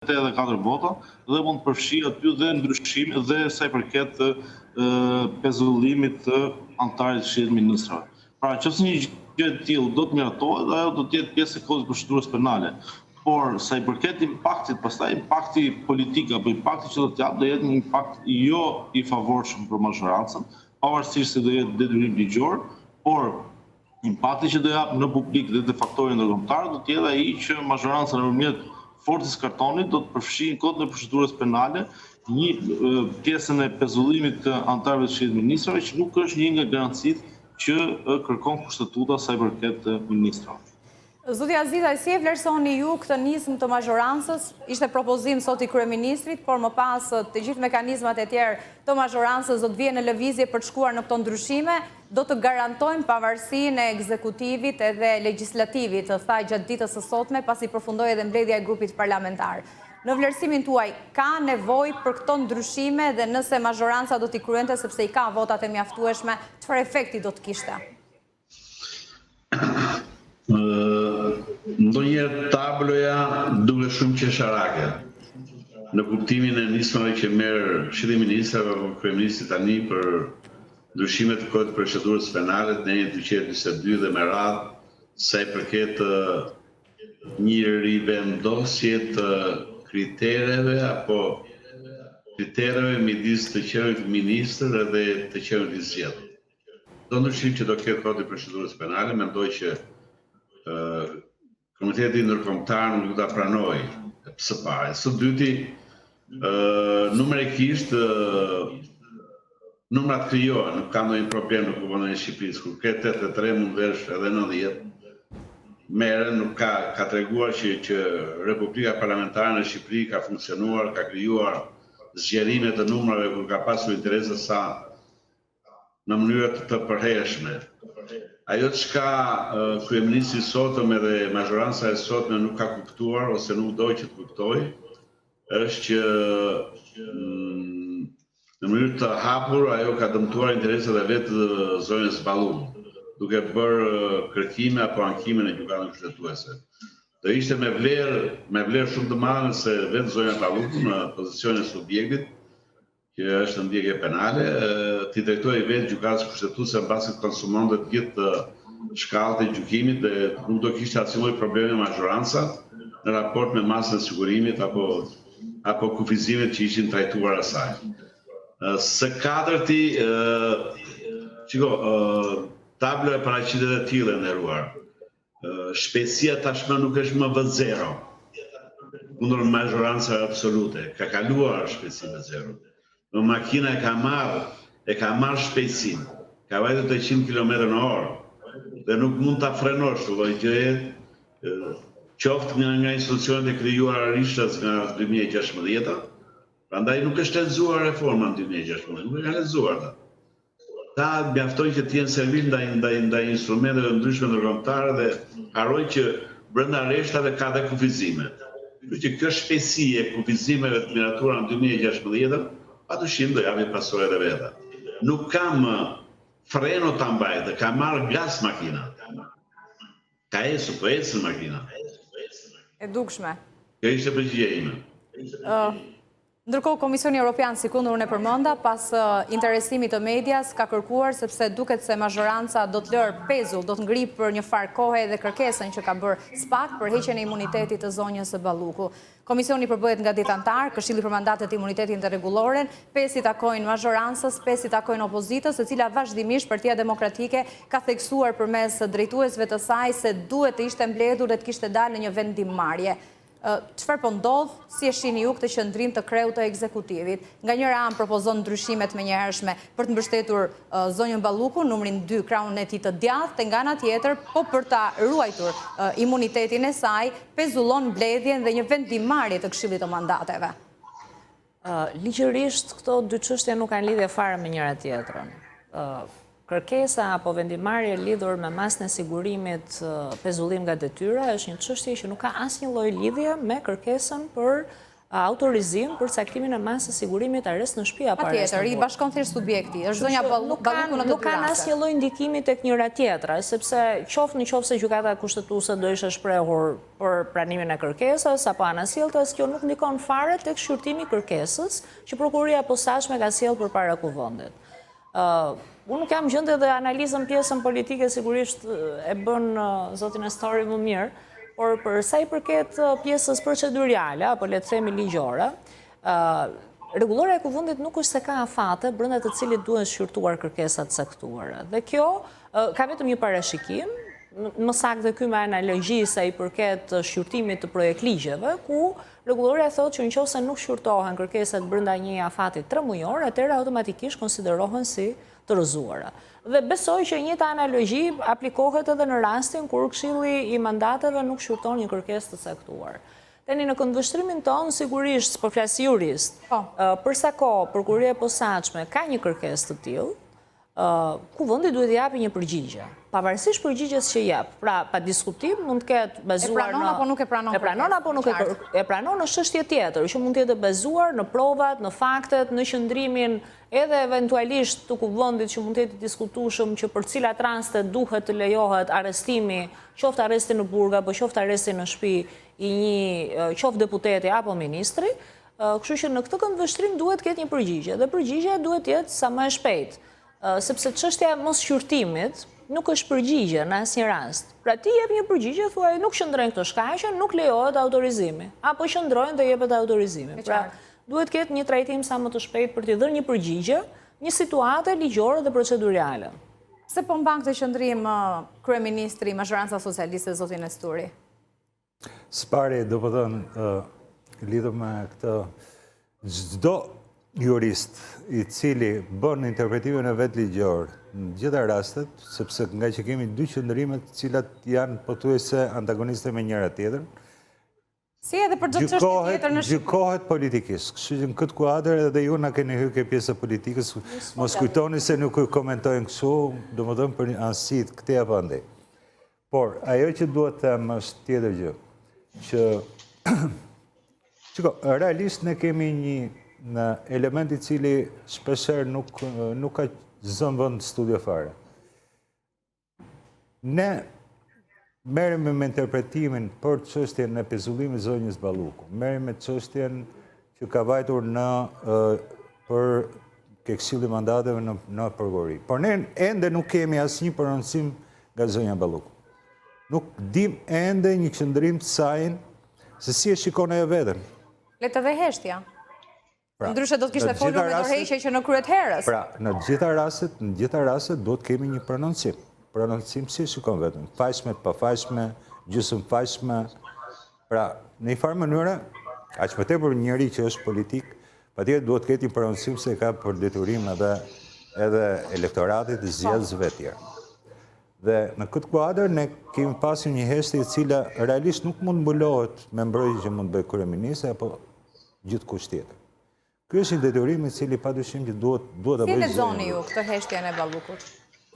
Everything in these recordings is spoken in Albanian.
84 vota dhe mund të përfshijë aty dhe ndryshim dhe sa i përket pezullimit të anëtarit të Këshillit të Ministrave. Pra, nëse një gjë e tillë do të miratohet, ajo do të jetë pjesë e kodit të procedurës penale. Por sa i përket impaktit, pastaj impakti politik apo impakti që do të japë do jetë një impakt jo i favorshëm për mazhorancën, pavarësisht se do jetë detyrim ligjor, por Impakti që do japë në publik dhe te faktori ndërkombëtar do të jetë ai që mazhoranca nëpërmjet forcës së kartonit do të përfshijë në kodin e procedurës penale një pjesën e pezullimit të anëtarëve të Këshillit të Ministrave që nuk është një nga garancitë që kërkon kushtetuta sa i përket ministrave. Zoti Azizaj, si e vlerësoni ju këtë nismë të mazhorancës? Ishte propozim sot i kryeministrit, por më pas të gjithë mekanizmat e tjerë të mazhorancës do të vihen në lëvizje për të shkuar në këto ndryshime, do të garantojmë pavarësinë e ekzekutivit edhe legjislativit, tha gjatë ditës së sotme, pasi përfundoi edhe mbledhja e grupit parlamentar. Në vlerësimin tuaj, ka nevojë për këto ndryshime dhe nëse mazhoranca do t'i kryente sepse i ka votat e mjaftueshme, çfarë efekti do të kishte? Ndonjëherë tabloja duket shumë qesharake, në kuptimin e nismave që merr Këshilli i Ministrave apo Kryeministri tani për ndryshime të Kodit të Procedurës Penale, të nenit 242 dhe me radhë sa i përket një rivendosje të kritereve apo kritereve midis të qenit ministër edhe të qenit i zgjedhur. Çdo ndryshim që do ketë Kodi i Procedurës Penale, mendoj që Komuniteti Ndërkombëtar nuk do ta pranojë së pari. Së dyti, numerikisht numrat krijohen, nuk ka ndonjë problem në Kuvendin e Shqipërisë, kur ke 83 mund të vesh edhe 90. Merren, nuk ka ka treguar që që Republika Parlamentare në Shqipëri ka funksionuar, ka krijuar zgjerime të numrave kur ka pasur interesa sa në mënyrë të përhershme. Ajo çka kryeministri i sotëm edhe mazhoranca e sotme nuk ka kuptuar ose nuk do që të kuptojë, është që mm, në mënyrë të hapur ajo ka dëmtuar interesat e vetë zonjës Balluku, duke bërë kërkime apo ankime në gjykatën kushtetuese. Do ishte me vlerë, me vlerë shumë të madhe nëse vetë zonja Balluku në pozicionin e subjektit që është në ndjekje penale, t'i drejtohej vetë gjykatës kushtetuese mbasi të konsumonte të gjithë shkallët e gjykimit dhe nuk do kishte asnjë lloj problemi mazhoranca në raport me masën e sigurimit apo apo kufizimet që ishin trajtuar asaj. Së katërti, shiko, tablo e paraqitet e tillë e nderuar. Shpejtësia tashmë nuk është më V0, kundër mazhorancave absolute, ka kaluar shpejtësinë V0. Në makina e ka marrë, e ka marrë shpejtësinë, ka vajtur te 100 km në orë dhe nuk mund ta frenosh këtë lloj gjëje, qoftë nga nga institucionet e krijuara rishtas nga 2016-a, prandaj nuk është lexuar reforma në 2016, nuk e kanë lexuar ata. Ata mjafton që të jenë servil ndaj ndaj ndaj instrumenteve të ndryshme ndërkombëtare dhe harrojnë që brenda rreshtave ka dhe kufizime. Kështu që kjo shpejtësi e kufizimeve të miratuara në 2016-ën, padyshim do japi pasojat e veta. Nuk ka më freno ta mbajë dhe ka marrë gas makina. Ka ecur, po ecën makina. E dukshme. Kjo ishte përgjigja ime. Ndërkohë, Komisioni Europian, sikundër unë e përmenda, pas interesimit të medias, ka kërkuar sepse duket se mazhoranca do të lërë pezull, do të ngrijë për një farë kohe edhe kërkesën që ka bërë SPAK për heqjen e imunitetit të zonjës Balluku. Komisioni përbëhet nga 10 anëtarë, Këshilli për Mandatet, Imunitetin dhe Rregulloren, 5 i takojnë mazhorancës, 5 i takojnë opozitës, e cila vazhdimisht Partia Demokratike ka theksuar përmes drejtuesve të saj se duhet të ishte mbledhur dhe të kishte dalë në një vendimmarrje. Çfarë po ndodh, si e shihni ju këtë qëndrim të kreut të ekzekutivit? Nga njëra anë propozon ndryshime të menjëhershme për të mbështetur zonjën Balluku, numrin 2, krahun e tij të djathtë, e nga ana tjetër, po për ta ruajtur imunitetin e saj, pezullon mbledhjen dhe një vendimmarrje të Këshillit të Mandateve. Ligjërisht këto dy çështje nuk kanë lidhje fare me njëra tjetrën. Kërkesa apo vendimmarrje lidhur me masën e sigurimit pezullim nga detyra është një çështje që nuk ka asnjë lloj lidhje me kërkesën për Autorizim për caktimin e masës së sigurimit arrest në shtëpi apo arrest në burg. Patjetër, i bashkon thjesht subjekti, është zonja Balluku në të dy Nuk kanë asnjë lloj ndikimi tek njëra tjetra, sepse qoftë në qoftë se Gjykata Kushtetuese do ishte shprehur për pranimin e kërkesës apo anasjelltas, kjo nuk ndikon fare tek shqyrtimi i kërkesës që Prokuroria e Posaçme ka sjellë përpara Kuvendit. Unë nuk jam në gjendje dhe analizën pjesën politike sigurisht e bën zoti Nestori më mirë, por për sa i përket pjesës proceduriale apo le të themi ligjore, rregullorja e Kuvendit nuk është se ka afate brenda të cilit duhen shqyrtuar kërkesa të caktuara. Dhe kjo ka vetëm një parashikim, më saktë dhe ky me analogji sa i përket shqyrtimit të projektligjeve, ku Rregullorja thotë që në qoftë se nuk shqyrtohen kërkesat brenda një afati tremujor, atëherë automatikisht konsiderohen si të rrëzuara. Dhe besoj që e njëjta analogji aplikohet edhe në rastin kur Këshilli i Mandateve nuk shqyrton një kërkesë të caktuar. Tani në këndvështrimin tonë, sigurisht, s'po flas si jurist, po. për sa kohë Prokuroria e Posaçme ka një kërkesë të tillë, Kuvendi duhet të japi një përgjigje. Pavarësisht përgjigjes që jep, pra pa diskutim mund të ketë bazuar në... E pranon apo nuk e pranon? E pranon apo nuk e pranon është çështje tjetër, që mund të jetë e bazuar në provat, në faktet, në qëndrimin edhe eventualisht të Kuvendit që mund të jetë i diskutueshëm që për cilat raste duhet të lejohet arrestimi, qoftë arresti në burg apo qoftë arresti në shtëpi i një qoftë deputeti apo ministri, Kështu që në këtë këndvështrim duhet të ketë një përgjigje dhe përgjigja duhet të jetë sa më e shpejtë, sepse çështja e mosshqyrtimit nuk është përgjigje në asnjë rast. Pra ti jep një përgjigje, thuaj nuk qëndrojnë këto shkaqe, nuk lejohet autorizimi, apo qëndrojnë dhe jepet autorizimi. Pra duhet të ketë një trajtim sa më të shpejtë për t'i dhënë një përgjigje një situate ligjore dhe proceduriale. Pse po mban këtë qëndrim kryeministri i mazhoranca socialiste zoti Nesturi? Së pari, domethënë, lidhur me këtë, çdo jurist i cili bën interpretimin e vet ligjor në gjitha rastet, sepse ngaqë kemi dy qëndrime të cilat janë pothuajse antagoniste me njëra tjetrën, Si edhe për çdo çështje tjetër në Shqipëri. Gjykohet politikisht. Kështu që në këtë kuadër edhe ju na keni hyrë ke pjesa e politikës, mos kujtoni se nuk ju komentojnë kështu, domethënë për një anësi këtej apo andej. Por, ajo që dua të them është tjetër gjë, që, shiko, realisht ne kemi një në element i cili shpeshherë nuk, nuk ka zënë vend në studio fare. Ne merremi me interpretimin për çështjen e pezullimit zonjës Balluku, merremi me çështjen që ka vajtur në për ke Këshilli i Mandateve në në prokurori. Por ne ende nuk kemi asnjë prononcim nga zonja Balluku. Nuk dim ende një qëndrim të sajin se si e shikon ajo veten. Le të dhe heshtja. Pra, Ndryshe do të kishte folur me dorëheqje që në krye të herës. Pra, në të gjitha rastet, në gjitha rastet duhet të kemi një prononcim. Prononcim si e shikon veten, fajshme, të pafajshme, gjysmë fajshme, Pra, në një farë mënyre, aq më tepër një njeri që është politik, patjetër duhet të ketë një prononcim se ka për detyrim edhe edhe elektoratit, po. zgjedhësve të tjerë. Dhe në këtë kuadër ne kemi pasur një heshtje e cila realisht nuk mund mbulohet me mbrojtje që mund të bëjë kryeministri apo gjithkush tjetër. Ky është një detyrim i cili padyshim që duhet duhet ta bëjë. Si lexoni ju këtë heshtjen e Ballukut?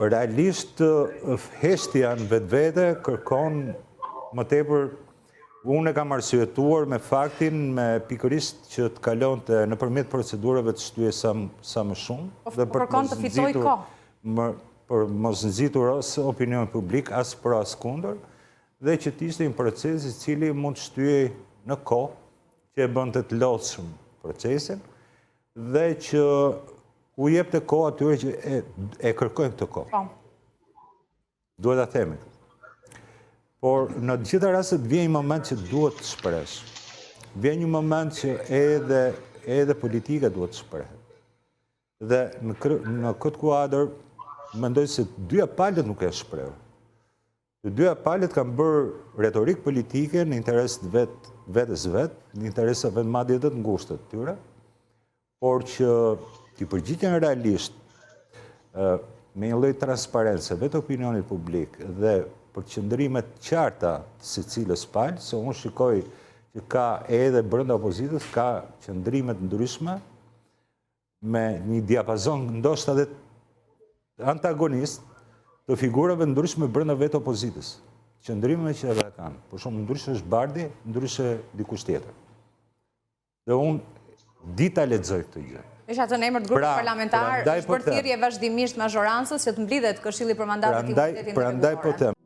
Realisht heshtja në vetvete kërkon më tepër unë e kam arsyetuar me faktin me pikërisht që të kalonte nëpërmjet procedurave të shtyhej sa sa më shumë po, dhe për të mos nxitur më për mos nxitur as opinion publik as pro as kundër dhe që të ishte një proces i cili mund të shtyhej në kohë që e bënte të lodhshëm procesin dhe që u jepte kohë atyre që e, e kërkojnë këtë kohë. Po. Duhet ta themi. Por në të gjitha rastet vjen një moment që duhet të shprehesh. Vjen një moment që edhe edhe politika duhet të shprehet. Dhe në, në këtë kuadër mendoj se dyja palët nuk janë shprehur. Të dyja palët kanë bërë retorikë politike në interes të vet, vetes vet, në interesa vet madje edhe të ngushtë të tyre, por që t'i përgjigjen realisht me një lloj transparence vetë opinionit publik dhe për qëndrime të qarta të secilës palë, se unë shikoj që ka edhe brenda opozitës, ka qëndrime të ndryshme, me një diapazon ndoshta edhe antagonist të figurave ndryshme brenda vetë opozitës. Qëndrime që edhe kanë. Për shembull ndryshe është Bardhi, ndryshe dikush tjetër. Dhe unë di ta lexoj këtë gjë. Megjithatë në emër të grupit pra, parlamentar, është po bërë thirrje vazhdimisht mazhorancës që të mblidhet Këshilli për Mandatet, Imunitetin dhe Rregulloren. Prandaj po them.